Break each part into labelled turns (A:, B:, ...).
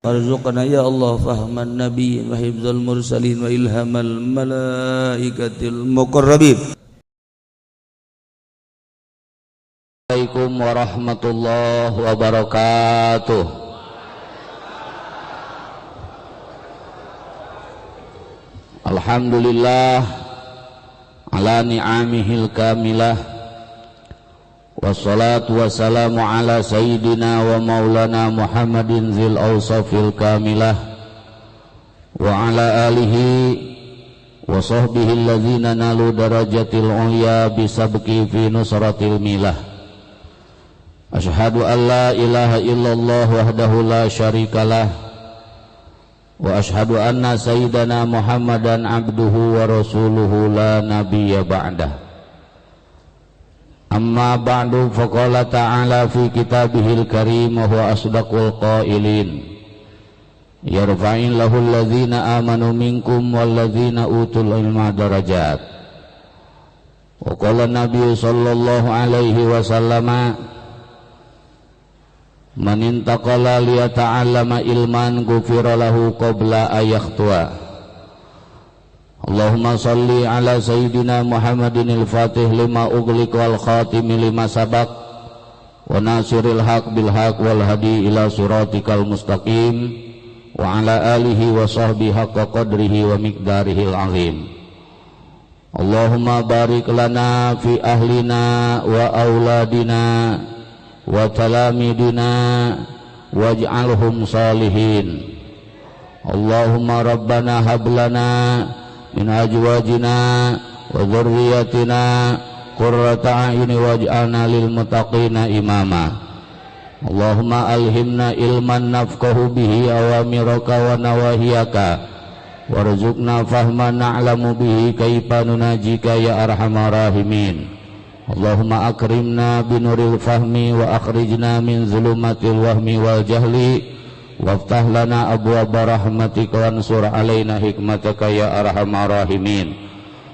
A: Warzuqna ya Allah fahman nabiyyin wa hifdzal mursalin wa ilhamal malaikatil muqarrabin.
B: Assalamualaikum warahmatullahi wabarakatuh. Alhamdulillah ala ni'amihil kamilah. Wassalatu wassalamu ala sayyidina wa maulana Muhammadin zil awsafil kamilah wa ala alihi wa sahbihi alladzina nalu darajatil ulya bisabqi fi nusratil milah. Asyhadu an la ilaha illallah wahdahu la syarikalah wa asyhadu anna sayyidana Muhammadan abduhu wa rasuluhu la nabiyya ba'dah. Amma ba'du, faqala ta'ala fi kitabihil karim wa huwa asdaqul qailin. Yarfa'illahu alladzina amanu minkum walladzina utul ilma darajat. Wa qala Nabi sallallahu alaihi wasallama, man intaqala liyata'allama ilman ghufira lahu qabla ayakhtua. Allahumma salli ala sayyidina Muhammadin al-fatih lima ughliq wal khatimi lima sabaq wa nasiril haq bil haq wal hadi ila siratikal mustaqim wa ala alihi wa sahbihi haqqa qadrihi wa miqdarihil azim. Allahumma barik lana fi ahlina wa auladina wa talamidina waj'alhum salihin. Allahumma rabbana hab lana min azwajina wa dzurriyyatina qurrata a'yun waj'alna lil muttaqina imama. Allahumma alhimna ilman nafqahu bihi awamiraka wa nawahiyaka warzuqna fahman na'lamu bihi kaifa nunajika ya arhamar rahimin. Allahumma akrimna binuril fahmi wa akhrijna min zulumatil wahmi wal jahli waftah lana abwaaba rahmatika wansur alaina hikmataka ya arhamar rahimin.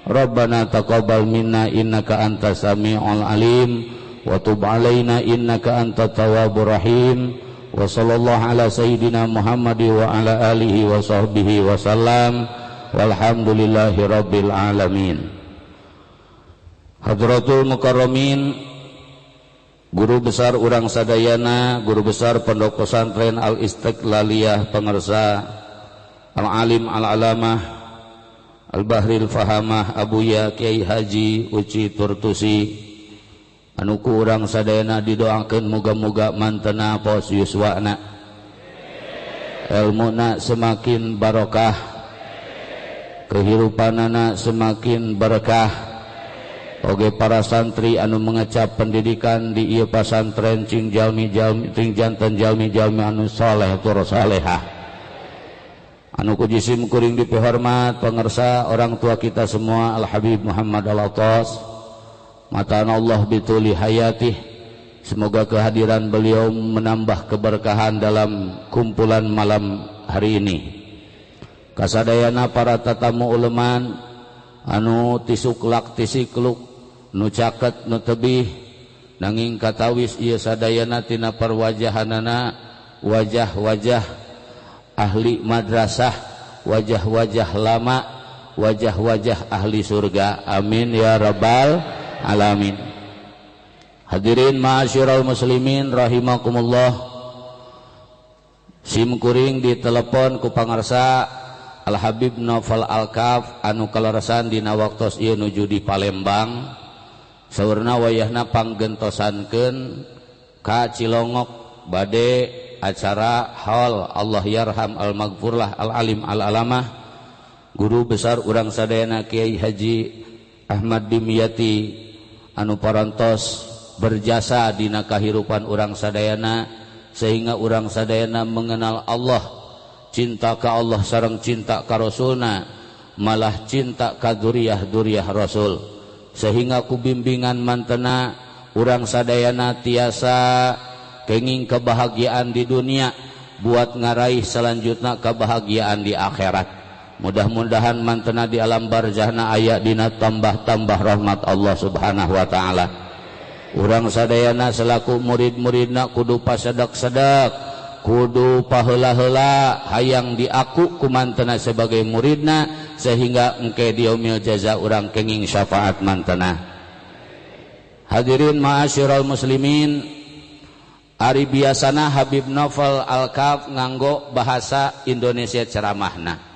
B: Rabbana taqabbal minna innaka antas samiul alim wa tub alaina innaka antat tawwabur rahim. Wa sallallahu ala sayyidina Muhammad wa ala alihi wa sahbihi wa sallam. Walhamdulillahi rabbil alamin. Hadratul Mukarramin, guru besar urang sadayana, guru besar Pondok Pesantren Al-Istiqlaliyah Pangersa, Al-Alim Al-Alamah Al-Bahril Fahamah Abuya Kiai Haji Uci Turtusi, anu ku urang sadayana didoakeun muga-muga mantena pos yuswana, elmuna semakin barokah, kehirupanana semakin berkah. Oge para santri anu mengecap pendidikan di ieu pasantren cing jalmi-jalmi cing janten jalmi-jalmi anu saleh tur salehah. Anu ku jisim kuring dipihormat pangersa orang tua kita semua Al Habib Muhammad Al Atas, matana Allah bituli hayatih. Semoga kehadiran beliau menambah keberkahan dalam kumpulan malam hari ini. Kasadayana para tatamu uleman anu tisuklak tisikluk nu caket nu tebih, nanging katawis ieu sadayana tina perwajahanana wajah-wajah ahli madrasah, wajah-wajah lama, wajah-wajah ahli surga. Amin ya rabbal alamin. Hadirin ma'asyiral muslimin rahimakumullah, sim kuring ditelepon ku pangarsa Al Habib Novel Alkaf anu kaleresan dina waktos ieu nuju di Palembang. Saurna wayahna panggentosankeun ka Cilongok bade acara haul Allah yarham al maghfurlah al alim al alamah guru besar urang sadayana Kiai Haji Ahmad Dimyati anu parantos berjasa dina kahirupan urang sadayana sehingga urang sadayana mengenal Allah, cinta ka Allah sareng cinta ka Rasulna, malah cinta ka dzurriyyah-dzurriyyah Rasul, sehingga ku bimbingan mantena urang sadayana tiasa kenging kebahagiaan di dunia buat ngaraih selanjutnya kebahagiaan di akhirat. Mudah-mudahan mantena di alam barzahna aya dina tambah-tambah rahmat Allah Subhanahu wa taala. Urang sadayana selaku murid-muridna kudu pasedak-sedak kudu paheula-heula hayang diaku ku mantena sebagai muridna sehingga engke diaumil jaza urang kenging syafaat mantena. Hadirin ma'asyiral muslimin, ari biasana Habib Novel Al-Kaf nganggo bahasa Indonesia ceramahna.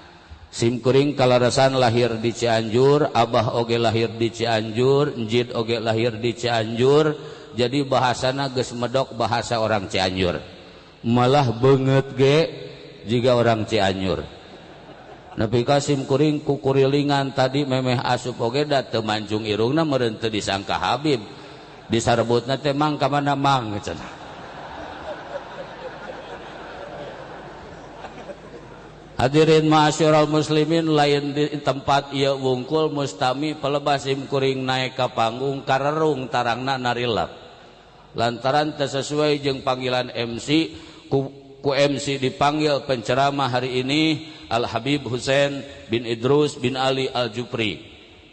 B: Simkuring kalaresan lahir di Cianjur, abah oge lahir di Cianjur, enjid oge lahir di Cianjur, jadi bahasana geus medok bahasa orang Cianjur. Malah beungeut ge jiga orang Cianjur. Nepi ka simkuring kukurilingan tadi memeh asup oge da teu mancung irungna meureun teu disangka Habib. Disarbutna teh mang ka mana mang cenah. Hadirin ma'asyiral muslimin, lain di tempat ieu wungkul mustami pelebah simkuring naik ka panggung karerung tarangna narilap. Lantaran teu sesuai jeung panggilan MC, ku MC dipanggil penceramah hari ini Al Habib Husain bin Idrus bin Ali Al Jupri.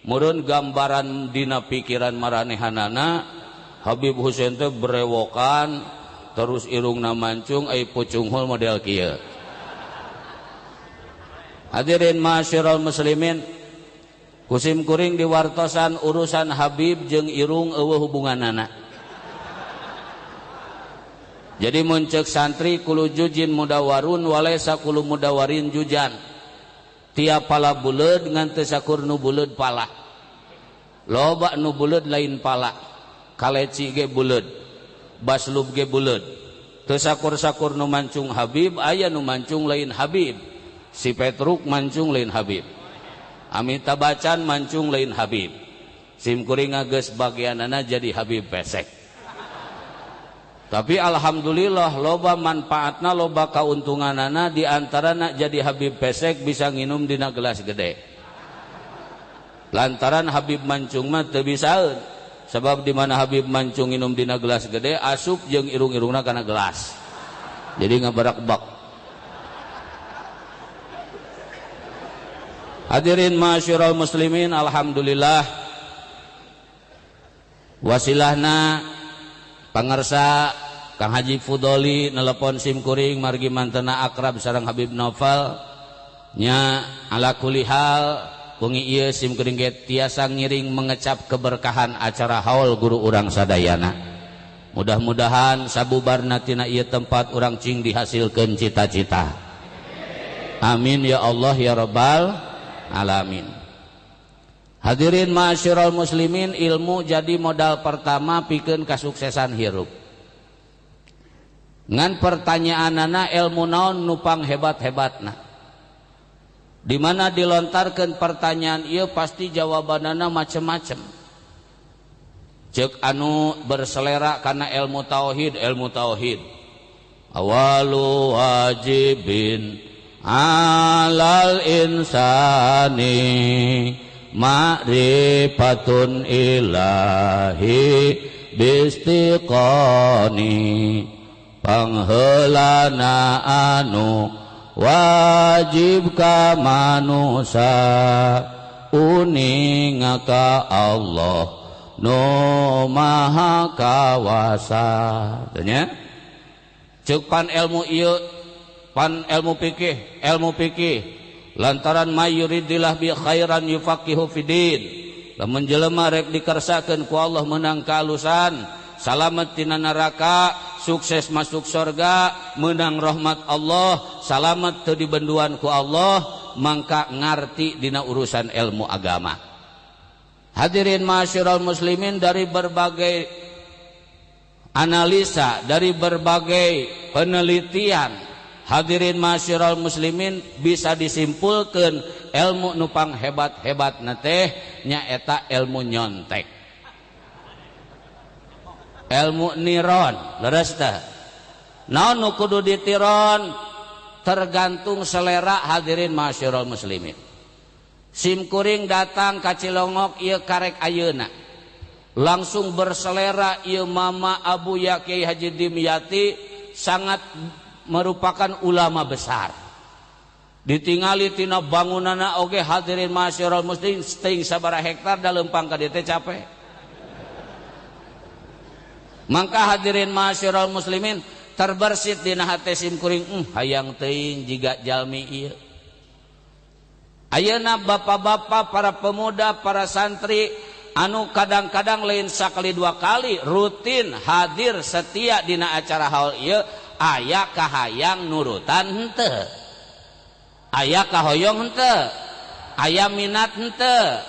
B: Murun gambaran dina pikiran maranehanana Habib Husain teh berewokan terus irungna mancung ai pucunghul model kieu. Hadirin ma'asyiral muslimin, kusim kuring diwartosan urusan Habib jeung irung eueuh hubunganana. Jadi mun ceuk santri kulu jujin mudawarun walaysa kulu mudawarin jujan. Tiap pala buleud ngan teu sakur nu buleud pala. Loba nu buleud lain pala. Kaleci ge buleud, baslub ge buleud. Teu sakur-sakur nu mancung Habib, aya nu mancung lain Habib. Si Petruk mancung lain Habib, Amitabh Bachchan mancung lain Habib. Simkuring geus bagianana jadi Habib pesek. Tapi alhamdulillah loba manfaatna, loba kauntunganana, di antarana jadi Habib pesek bisa nginum dina gelas gede. Lantaran Habib mancung mah teu bisaeun, sebab di mana Habib mancung nginum dina gelas gede asup jeung irung-irungna kana gelas. Jadi ngabarak-bak. Hadirin ma'asyiral muslimin, alhamdulillah wasilahna pangersa Kang Haji Fudoli nelepon simkuring margi mantena akrab sareng Habib Novel nya. Ala kulli hal wengi ieu simkuring ge tiasa ngiring mengecap keberkahan acara haul guru urang sadayana. Mudah-mudahan sabubarna tina ieu tempat urang cing dihasilkeun cita-cita. Amin ya Allah ya rabbal alamin. Hadirin ma'asyiral muslimin, ilmu jadi modal pertama pikeun kasuksesan hirup. Ngan pertanyaanana ilmu naon nu pang hebat-hebatna? Di mana dilontarkeun pertanyaan ieu pasti jawabanana macem-macem. Ceuk anu berselera kana ilmu tauhid, ilmu tauhid. Awalu wajibin alal insani ma'rifatun ilahi bistiqoni, pangheulana anu wajib ka manusa uninga ka Allah nu maha kawasa. Tanya ceuk pan ilmu ieu, pan ilmu fikih, ilmu fikih lantaran mayuridillah bi khairan yufaqihu fidin. Lamun jelema rek dikersakeun ku Allah meunang kaalusan, salamet tina neraka, sukses masuk surga, meunang rahmat Allah, salamet teu dibenduan ku Allah, mangka ngarti dina urusan ilmu agama. Hadirin ma'asyiral muslimin, dari berbagai analisa, dari berbagai penelitian, hadirin ma'asyiral muslimin bisa disimpulkan ilmu nupang hebat-hebat teh nyaeta ilmu nyontek, ilmu niron. Leres teh naon nu kudu ditiron tergantung selera hadirin ma'asyiral muslimin. Simkuring datang ka Cilongok ieu karek ayeuna langsung berselera ieu Mama Abu Ya Kiai Haji Dimyati sangat merupakan ulama besar. Ditingali tina bangunanna oge hadirin ma'asyiral muslimin teuing sabaraha hektar da leumpang ka dieu teh capek. Mangka hadirin ma'asyiral muslimin Terbersit dina hate sim kuring, hayang teuing jiga jalmi ieu. Ayeuna bapak-bapak, para pemuda, para santri anu kadang-kadang lain sakali dua kali rutin hadir setia dina acara haul ieu, aya kahayang nurutan henteu, aya kahoyong henteu, aya minat henteu.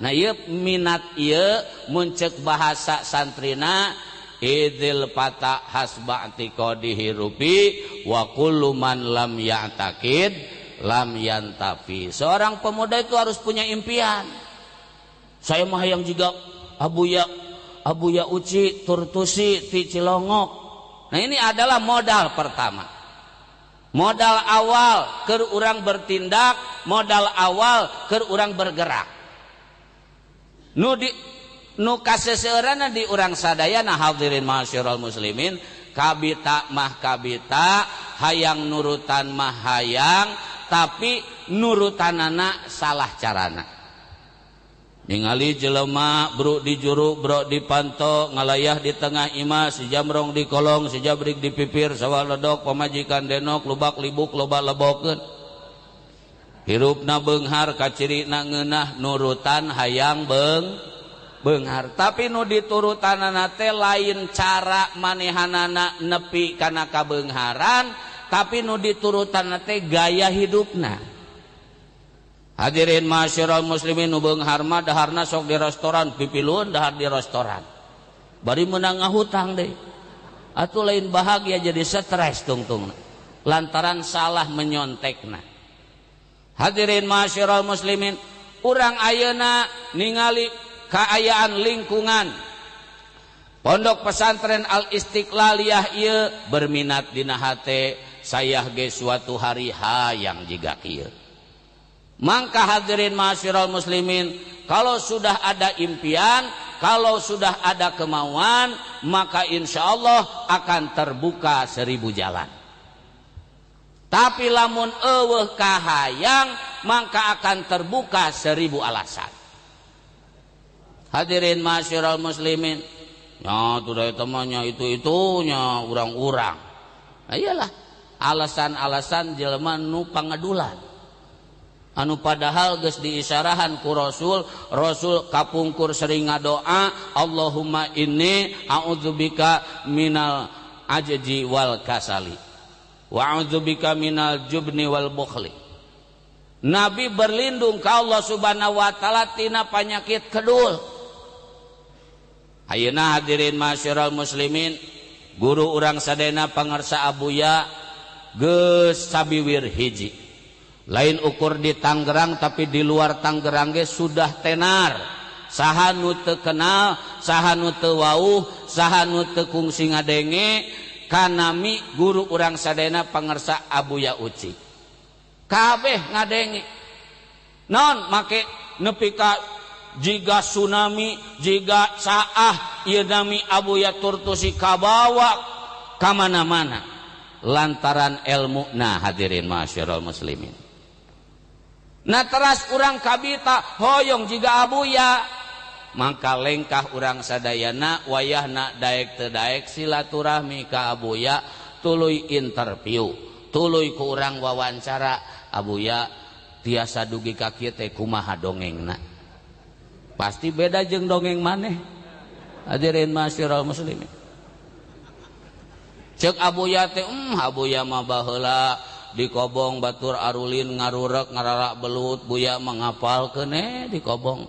B: Nah ieu minat ieu mun ceuk bahasa santrina idil fata hasba i'tiqadihi rufi wa kullu man lam ya'taqid lam yantafi. Seorang pemuda itu harus punya impian. Saya mah hayang juga Abuya Uci Turtusi ti Cilongok. Nah ini adalah modal pertama, modal awal keur urang bertindak, modal awal keur urang bergerak. Nu kaseseueurana di urang sadayana hadirin ma'asyiral muslimin, kabita mah kabita, hayang nurutan mah hayang, tapi nurutanana salah carana. Ningali jelema bruk di juru, brok di panto, ngalayah di tengah imah, si jamrong di kolong, si jabrik di pipir, sawah ledok, pamajikan denok, lubak libuk, loba lebokeun. Hirupna beunghar, kacirina ngeunah, nurutan hayang beunghar. Tapi nu diturutanana teh lain cara manehanana nepi kana kabeungharan, tapi nu diturutanana teh gaya hidupna. Hadirin ma'asyiral muslimin, nu beunghar mah daharna sok di restoran, pipiluan dahar di restoran. Bari meunang ngahutang deui. Atuh lain bahagia jadi stres tungtungna lantaran salah menyontekna. Hadirin ma'asyiral muslimin, urang ayeuna ningali kaayaan lingkungan Pondok Pesantren Al Istiqlaliyah ieu berminat dina hate, sayah ge suatu hari hayang jiga kieu. Mangka hadirin ma'asyiral muslimin, kalau sudah ada impian, kalau sudah ada kemauan, maka insya Allah akan terbuka 1000 jalan. Tapi lamun eueuh kahayang, maka akan terbuka 1000 alasan. Hadirin ma'asyiral muslimin, ya tuh temannya itu-itunya urang-urang. Nah, iyalah alasan-alasan jelema nu pangadulan. Anu padahal geus diisyarahan ku Rasul, Rasul kapungkur sering ngadoa, Allahumma inni a'udzubika minal ajzi wal kasali wa a'udzubika minal jubni wal bukhli. Nabi berlindung ka Allah Subhanahu wa taala tina penyakit kedul. Ayeuna hadirin ma'asyiral muslimin, guru urang sadayana pangarsa Abuya geus sabiwir hiji. Lain ukur di Tangerang tapi di luar Tangerang ge sudah tenar. Saha nu teu kenal, saha nu teu wauh, saha nu teu kungsi ngadenge kanami guru urang sadayana pangarsa Abuya Uci. Kabeh ngadenge. Non make nepi ka jiga tsunami, jiga saah ieu nami Abuya Turtusi kabawa ka mana-mana lantaran ilmu. Nah hadirin ma'asyiral muslimin. Nah teras urang kabita hoyong jiga Abuya, mangka lengkah urang sadayana wayahna daek teu daek silaturahmi ka Abuya, tuluy interview, tuluy ku urang wawancara, Abuya tiasa dugi ka kieu teh kumaha dongengna. Pasti beda jeung dongeng maneh. Hadirin ma'asyiral muslimin. Ceuk Abuya teh, Abuya mah baheula di kobong batur arulin ngarurek ngararak belut, Buya mangapalkeun di kobong.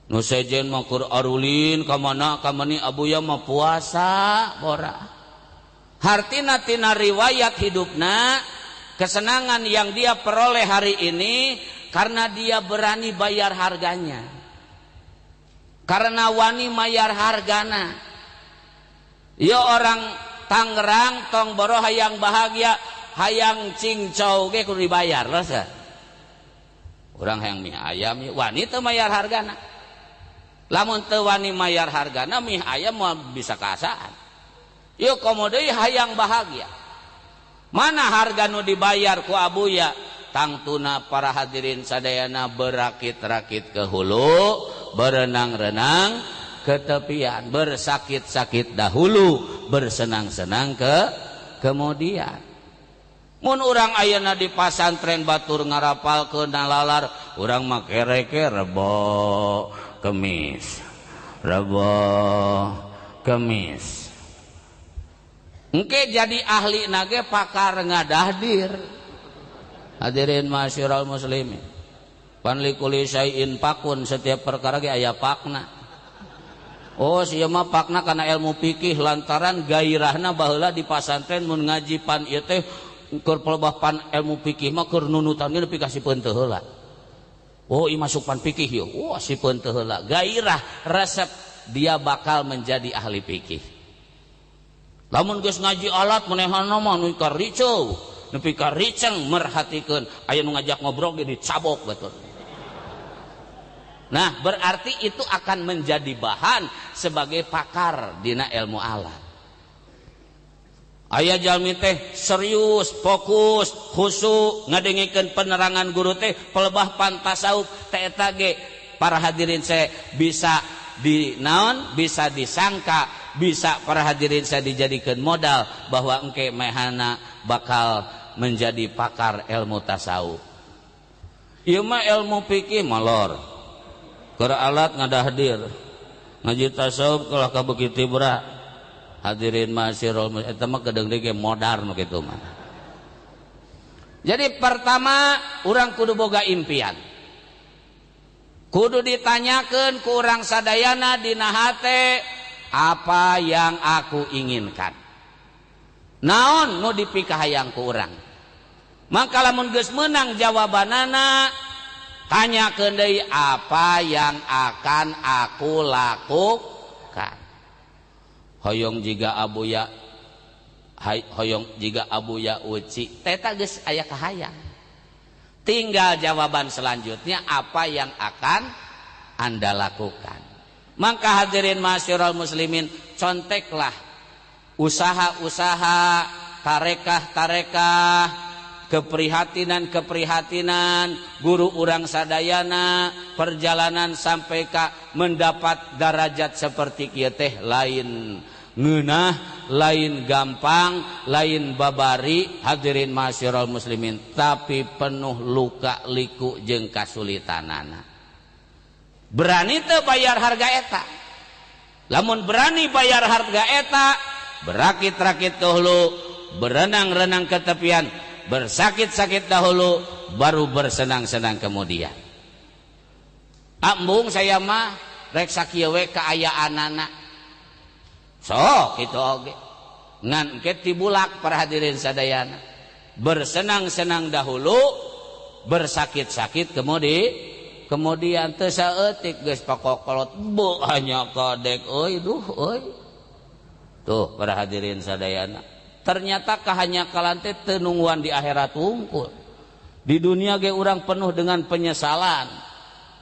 B: Nu sejen mah keur arulin ka mana ka mani, Abuya mah puasa bora. Hartina tina riwayat hidupna, kesenangan yang dia peroleh hari ini karena dia berani bayar harganya. Karena wani mayar hargana. Ya orang Tangerang tong boro hayang bahagia, hayang cingcau ge kudu dibayar rasa. Urang hayang mie ayam wani teu mayar hargana. Lamun teu wani mayar hargana mie ayam moal bisa kaasaan. Ieu komo deui hayang bahagia. Mana harga nu dibayar ku Abuya? Tangtuna para hadirin sadayana berakit-rakit ke hulu, berenang-renang
A: ke tepian, bersakit-sakit dahulu, bersenang-senang ke kemudian. Mun urang ayeuna di pasantren batur ngarapalkeun nalalar, urang mah kereke Rebo Kemis. Rebo Kemis. Engke jadi ahli nage pakar ngadahdir. Hadirin ma'asyiral muslimin. Pan likuli syai'in pakun, setiap perkara ge aya pakna. Oh sia mah pakna kana ilmu fikih lantaran gairahna baheula di pasantren mun ngaji pan ieu teh keur pelebah pan ilmu fikih mah keur nunutan ge nepi ka sipeun teu heula. Oh ieu masuk pan fikih ieu. Wah sipeun teu heula. Gairah resep dia bakal menjadi ahli fikih. Lamun geus ngaji alat manehna mah nu ka riceu, nepi ka riceng merhatikeun aya nu ngajak ngobrol ge dicabok betul. Nah, berarti itu akan menjadi bahan sebagai pakar dina ilmu alat. Aya jalmi teh serius, fokus, khusyuk ngadengikeun penerangan guru teh pelebah pan tasawuf teh eta ge para hadirin saya bisa di naon, bisa disangka, bisa para hadirin saya dijadikan modal bahwa engke mehana bakal menjadi pakar ilmu tasawuf. Ieu mah ilmu fikih malor. Keur alat ngadahdir ngaji tasawuf kalah ka beuki tibra. Hadirin ma'asyiral muslimin eta mah kedeung deui ge modar nu kitu mah. Jadi pertama urang kudu boga impian. Kudu ditanyakeun ku urang sadayana dina hate apa yang aku inginkan. Naon nu dipikahayang ku urang. Maka lamun geus meunang jawabanana, tanyakeun deui apa yang akan aku lakukan. Hoyong jiga Abuya, hoyong jiga Abuya Uci, teta geus aya kahayang. Tinggal jawaban selanjutnya apa yang akan Anda lakukan. Maka hadirin ma'asyiral muslimin, conteklah usaha-usaha, tarekah-tarekah, keprihatinan-keprihatinan guru urang sadayana, perjalanan sampai ka mendapat darajat seperti kieu teh lain ngeunah, lain gampang, lain babari hadirin ma'asyiral muslimin, tapi penuh luka liku jeung kasulitanana. Berani teu bayar harga eta? Lamun berani bayar harga eta, berakit-rakit dahulu, berenang-renang ke tepian, bersakit-sakit dahulu, baru bersenang-senang kemudian. Ambung saya mah rek sakieu we kaayaanana. Sok kitu oge. Ngan engke tibulak para hadirin sadayana. Bersenang-senang dahulu, bersakit-sakit kemudian teu saeutik geus pakokolot beuh hanya kadek euy duh euy. Tuh para hadirin sadayana. Ternyata kahanyakalan teh teu nungguan di akhirat wungkul. Di dunia ge urang penuh dengan penyesalan.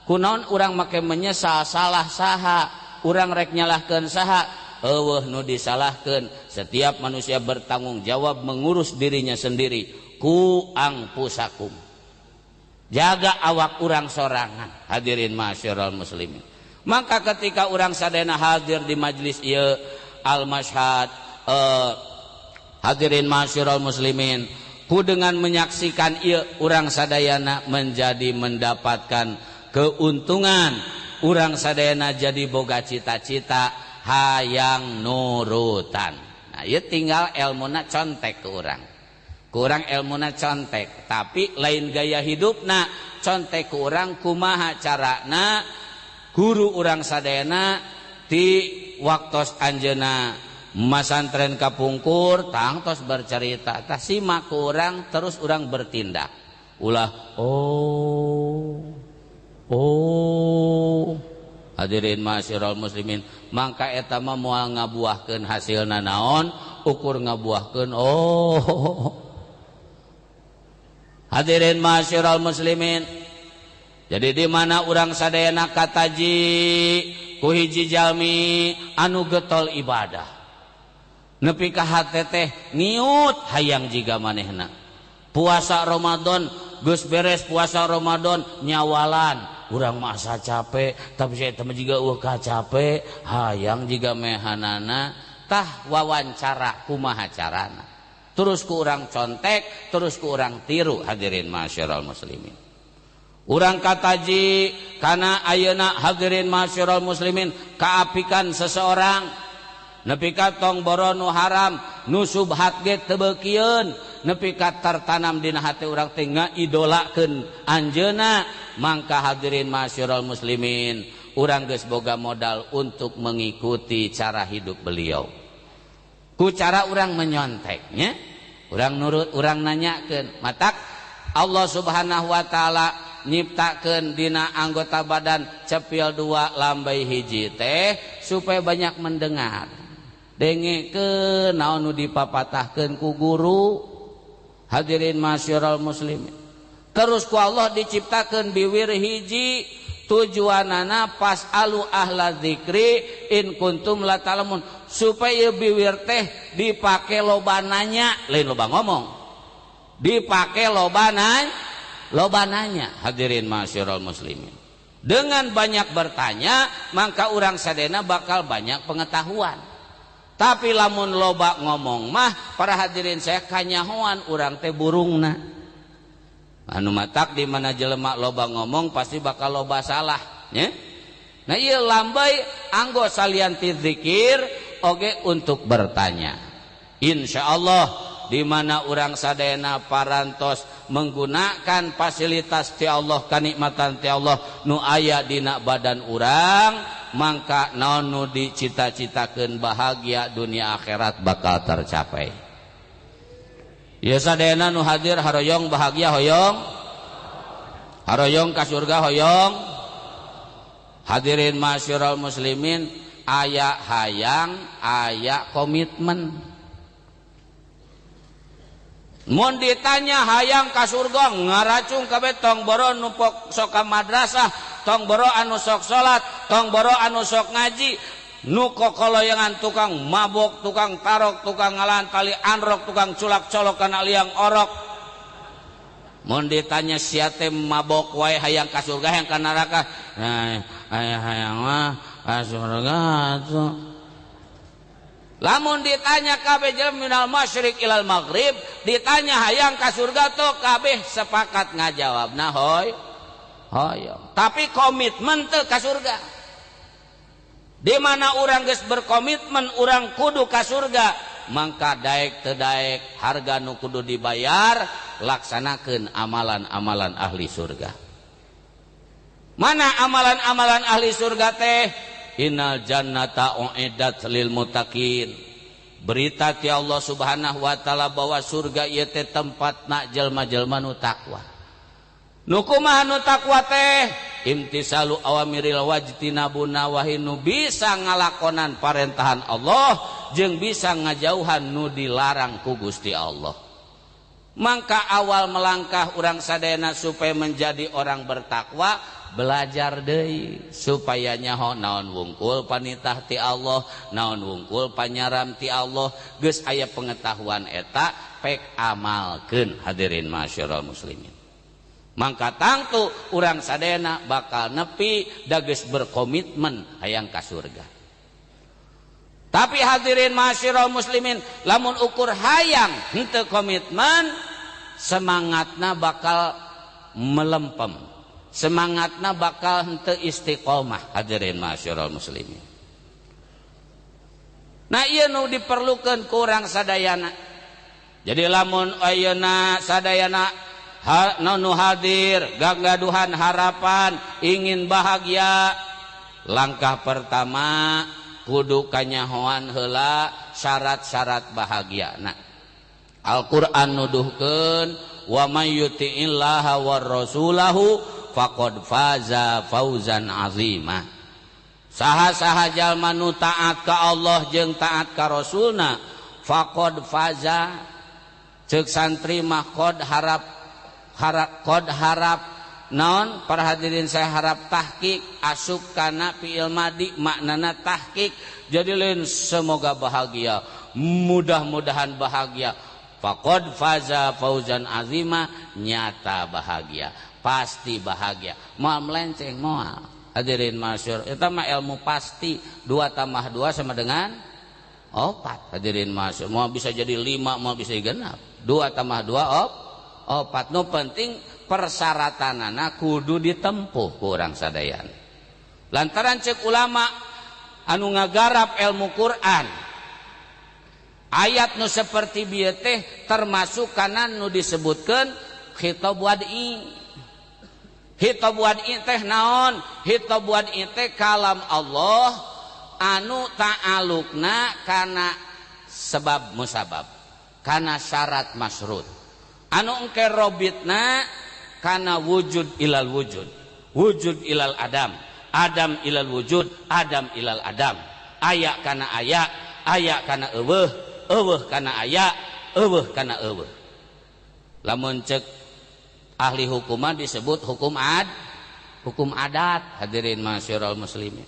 A: Kunaon urang make menyesal salah saha, urang rek nyalahkeun saha, eueuh nu disalahkeun. Setiap manusia bertanggung jawab mengurus dirinya sendiri. Ku angpusakum. Jaga awak urang sorangan. Hadirin ma'asyiral muslimin. Maka ketika urang sadayana hadir di majelis ieu al-masyhad, hadirin ma'asyiral muslimin, ku dengan menyaksikan ieu urang sadayana menjadi mendapatkan keuntungan, urang sadayana jadi boga cita-cita hayang nurutan. Nah, ieu tinggal elmuna contek ke urang. Kurang elmuna contek, tapi lain gaya hidupna, contek ke urang kumaha carana guru urang sadayana ti waktos anjeuna masantren kapungkur tangtos bercerita, tah simak ku urang terus urang bertindak. Ulah oh oh hadirin ma'asyiral muslimin, mangka eta mah moal ngabuahkeun hasilna naon, ukur ngabuahkeun oh. Hadirin ma'asyiral muslimin, jadi di mana urang sadayana kataji ku hiji jalmi anu getol ibadah, nepi ka hate teh ngiut hayang jiga manehna. Puasa Ramadan geus beres puasa Ramadan nyawalan Urang mah asa capek, tapi saya mah jiga eueuh kacape, hayang jiga mehanana. Tah wawancara kumaha carana. Terus ku urang contek, terus ku urang tiru hadirin ma'asyiral muslimin. Urang kataji kana ayeuna hadirin ma'asyiral muslimin kaapikan seseorang nepi ka tong boro nu haram nu subhat ge teu beukieun, nepi ka tertanam dina hate urang teh ngaidolakeun anjeunna, mangka hadirin ma'asyiral muslimin urang geus boga modal untuk mengikuti cara hidup beliau. Ku cara urang menyonteknya, urang nurut, urang nanyakeun. Matak Allah Subhanahu wa taala nyiptakeun dina anggota badan cepil dua lambai hiji teh supaya banyak mendengar. Dengekeun naon nu dipapatahkeun ku guru. Hadirin ma'asyiral muslimin. Terus ku Allah diciptakeun biwir hiji, tujuanana pas'alu ahla dzikri in kuntum la ta'lamun, supaya biwir teh dipake loba nanya, lain loba ngomong, dipake loba nanya, loba nanya. Hadirin ma'asyiral muslimin, dengan banyak bertanya maka urang sadena bakal banyak pengetahuan. Tapi lamun loba ngomong mah para hadirin saya kanyahoan urang teh burungna. Anu matak di mana jelema loba ngomong pasti bakal loba salah, nya. Nah ieu lambai anggo salian ti zikir oge untuk bertanya. Insyaallah di mana urang sadayana parantos menggunakan fasilitas ti Allah, kanikmatan ti Allah nu aya dina badan urang, mangka naon nu dicita-citakeun bahagia dunia akhirat bakal tercapai. Ya sadayana nu hadir haroyong bahagia hoyong, haroyong ka surga hoyong. Hadirin ma'asyiral muslimin, aya hayang aya komitmen. Mun ditanya hayang ka surga ngaracung kabeh, tong boro nu sok ka madrasah, tong boro anu sok salat, tong boro anu sok ngaji, nu kokoloyangan tukang mabok, tukang tarok, tukang ngalan tali anrok, tukang culak colok kana liang orok. Mun ditanya sia teh mabok wae hayang ka surga hayang ka neraka, nah hayang mah ka surga atuh. Lamun ditanya kabeh jelema minal masyriq ilal maghrib, ditanya hayang ka surga tuh kabeh sepakat ngajawabna hoy hoyong. Tapi komitmen teu ka surga. Di mana urang geus berkomitmen urang kudu ka surga, mangka daek teu daek harga nu kudu dibayar, laksanakeun amalan-amalan ahli surga. Mana amalan-amalan ahli surga teh? Innal jannata uiddat lil muttaqin. Berita ti Allah Subhanahu wa taala bahwa surga ieu teh tempatna jelma-jelma nu takwa. Nu kumaha nu takwa teh? Imtisalu awamiril wajtinabun nawahi, nu bisa ngalakonan parentahan Allah jeung bisa ngajauhan nu dilarang ku Gusti Allah. Mangka awal melangkah urang sadayana supaya menjadi orang bertakwa, belajar deui supaya nyaho naon wungkul panitah ti Allah, naon wungkul panyaram ti Allah. Geus aya pengetahuan eta pek amalkeun hadirin ma'asyiral muslimin. Mangka tangtu urang sadayana bakal nepi da geus berkomitmen hayang ka surga. Tapi hadirin ma'asyiral muslimin, lamun ukur hayang henteu komitmen, semangatna bakal melempem, semangatna bakal henteu istiqomah hadirin ma'asyiral muslimin. Nah ieu nu diperlukeun ku urang sadayana. Jadi lamun ayeuna sadayana nu hadir gagaduhan harapan ingin bahagia, langkah pertama kudu kanyahoan heula syarat-syarat bahagia. Nah, Al-Qur'an nuduhkeun wa may yuti'illaha war rasulahu faqad faza fauzan azima. Saha-saha jalma nu taat ka Allah jeung taat ka Rasulna faqad faza. Ceuk santri mah qad harap, harap qad harap naon para hadirin saya harap tahqiq asup kana fi'il madi maknana tahqiq. Jadi lain semoga bahagia, mudah-mudahan bahagia. Faqad faza fauzan azima, nyata bahagia. pasti bahagia. Moal melenceng moal. Hadirin masyur, eta mah ilmu pasti 2 tambah 2 sama dengan 4. Hadirin masyur, mau bisa jadi 5, mau bisa genap. 2 tambah 2 4. Nu penting persyaratanana kudu ditempuh ku urang sadayana. Lantaran cek ulama anu ngagarap ilmu Quran, ayat nu seperti bieu teh termasuk kana nu disebutkeun khitab wad'i. Khitab wad'i teh naon? Khitab wad'i teh kalam Allah anu ta'alukna kana sebab musabab, kana syarat masrut. Anu engke robitna kana wujud ilal wujud, wujud ilal adam, adam ilal wujud, adam ilal adam. Aya kana aya, aya kana eueuh, eueuh kana aya, eueuh kana eueuh. Lamun cek ahli hukuman disebut hukum hukum adat. Hadirin masyarul muslimin,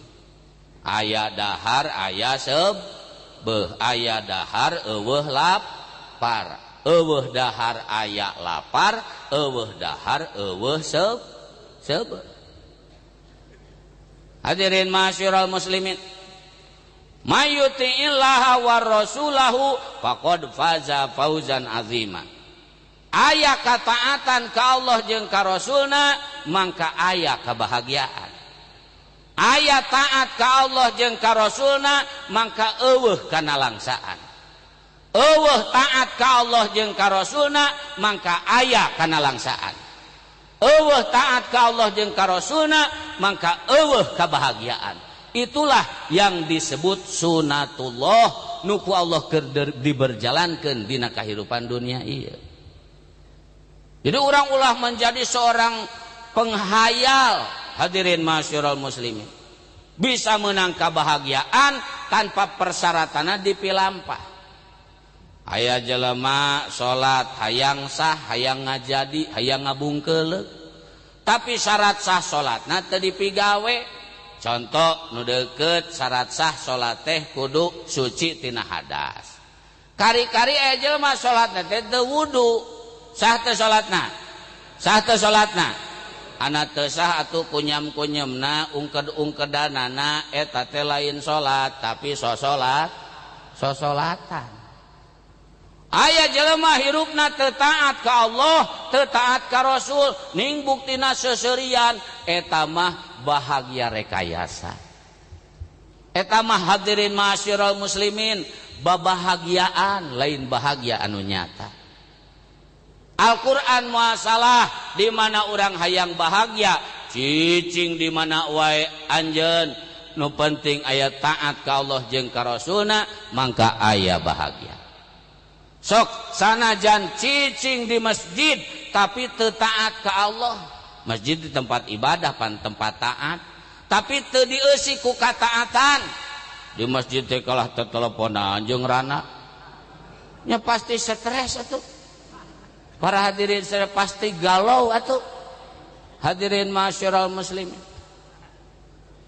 A: aya dahar aya sebeuh, aya dahar eueuh lapar, eueuh dahar aya lapar, eueuh dahar eueuh sebeuh. Hadirin masyarul muslimin, mayuti'illaha war rasulahu faqad faza fauzan azima. Aya kataatan ka Allah jeung ka Rasulna mangka aya kebahagiaan. Aya taat ka Allah jeung ka Rasulna mangka eueuh kana langsaan. Eueuh taat ka Allah jeung ka Rasulna mangka aya kana langsaan. Eueuh taat ka Allah jeung ka Rasulna mangka eueuh kebahagiaan. Itulah yang disebut sunatullah nu ku Allah keur diberjalankeun dina kahirupan dunia ieu. Jadi orang ulah menjadi seorang penghayal. Hadirin masyarul muslimin, bisa menang kebahagiaan tanpa persyaratan dipilampah. Aya jelema salat hayang sah, hayang ngajadi, hayang ngabungkeuleuk, tapi syarat sah salatna teu dipigawe. Contoh nu deukeut syarat sah salat teh kudu suci tina hadas. Kari-kari aya jelema salatna teh teu wudu. Sah teu salatna? Sah teu salatna? Ana teu sah atuh kunyam-kunyemna, ungked-ungkedanana eta teh lain salat tapi sosolat, sosolatan. Aya jelema hirupna teu taat ka Allah, teu taat ka Rasul, ning buktina seuseurian, eta mah bahagia rekayasa. Eta mah hadirin ma'asyiral muslimin, babahagiaan lain bahagia anu nyata. Al-Qur'an muasalah di mana urang hayang bahagia, cicing di mana wae anjeun, nu penting aya taat ka Allah jeung ka Rasulna mangka aya bahagia. Sok sanajan cicing di masjid tapi teu taat ka Allah. Masjid di tempat ibadah pan tempat taat, tapi teu dieusi ku kataatan. Di masjid teh kalah teteleponan jeung rana. Nya pasti stres atuh. Para hadirin saya pasti galau atuh. Hadirin masyarul muslimin,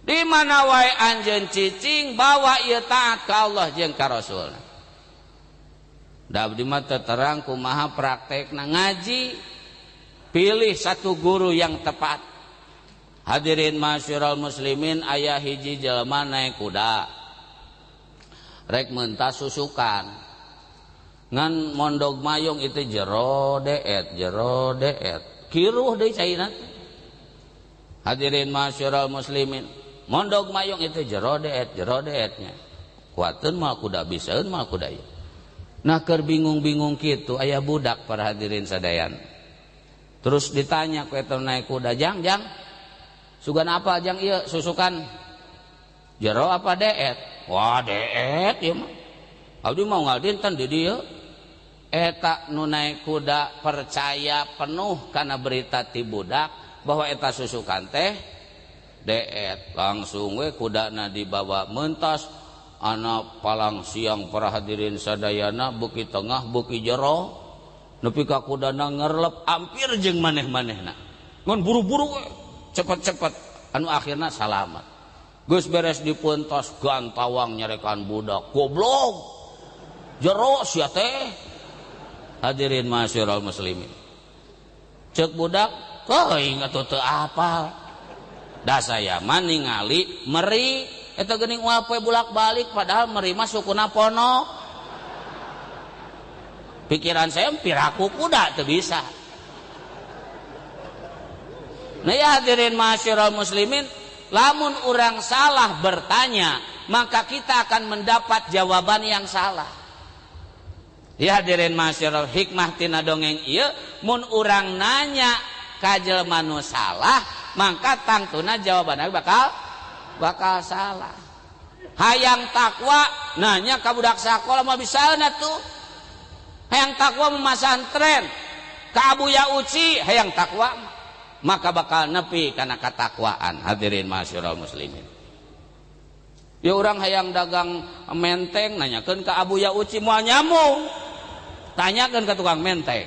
A: di mana wae anjeun cicing bawa ieu taat ka Allah jeung ka Rasulna. Da abdi mah teu terang kumaha praktekna ngaji. Pilih satu guru yang tepat. Hadirin masyarul muslimin, aya hiji jelema naik kuda rek mentas susukan. Ngan mondog mayong itu jero deet, jero deet, kiruh deui caina. Hadirin masyarul muslimin, mondog mayong itu jero deet, jero deetnya. Kuateun mah kuda bisaeun mah kuda ieu. Nah keur bingung-bingung kitu aya budak para hadirin sadayana. Terus ditanya ku eta naik kuda, "Jang, jang. Sugan apa jang ieu susukan? Jero apa deet?" "Wah, deet ieu mah. Abdi mau ngadinten di dieu." Eta nu naik kuda percaya penuh karena berita ti budak bahwa eta susukan teh deet. Langsung we kudana dibawa mentas ana palang siang para hadirin sadayana beuki tengah beuki jero nepi ka kudana ngerlep hampir jeung maneh-manehna. Ngan buru-buru we cepet-cepet anu akhirna salamat. Geus beres dipuntos gantawang nyarekan budak, goblok jero sia teh. Hadirin masyarul muslimin, cek budak Teuing atuh teu apal. Da saya mah ningali meri eta geuning ual poe bulak-balik padahal meri mah sukuna ponok. Pikiran saya piraku kuda teu bisa. Nah ya hadirin ma'asyiral muslimin, lamun urang salah bertanya, maka kita akan mendapat jawaban yang salah. Ya hadirin ma'asyiral, hikmah tina dongeng ieu, mun urang nanya ka jelema nu salah, maka tangtuna jawabanna bakal salah. Hayang takwa nanya ka budak sakola mah bisaeun atuh. Hayang takwa memasantren ka Abu Yauci, hayang takwa maka bakal nepi kana katakwaan. Hadirin ma'asyiral muslimin, ya urang hayang dagang menteng nanyakeun ka Abu Yauci moal nyambung, tanyakeun ka tukang menteng.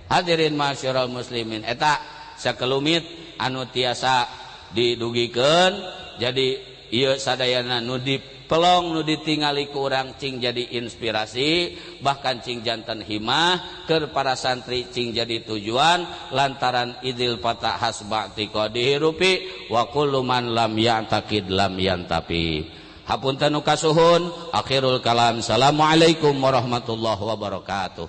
A: Hadirin ma'asyiral muslimin, eta sakelumit anu tiasa didugikeun. Jadi ieu sadayana nu dipelong nu ditingali ku urang cing jadi inspirasi, bahkan cing janten himah keur para santri, cing jadi tujuan lantaran idil fata hasba tiqadihi wa kullu man lam ya'taqid lam yantafi. Hapunten nu kasuhun, akhirul kalam, assalamualaikum warahmatullahi wabarakatuh.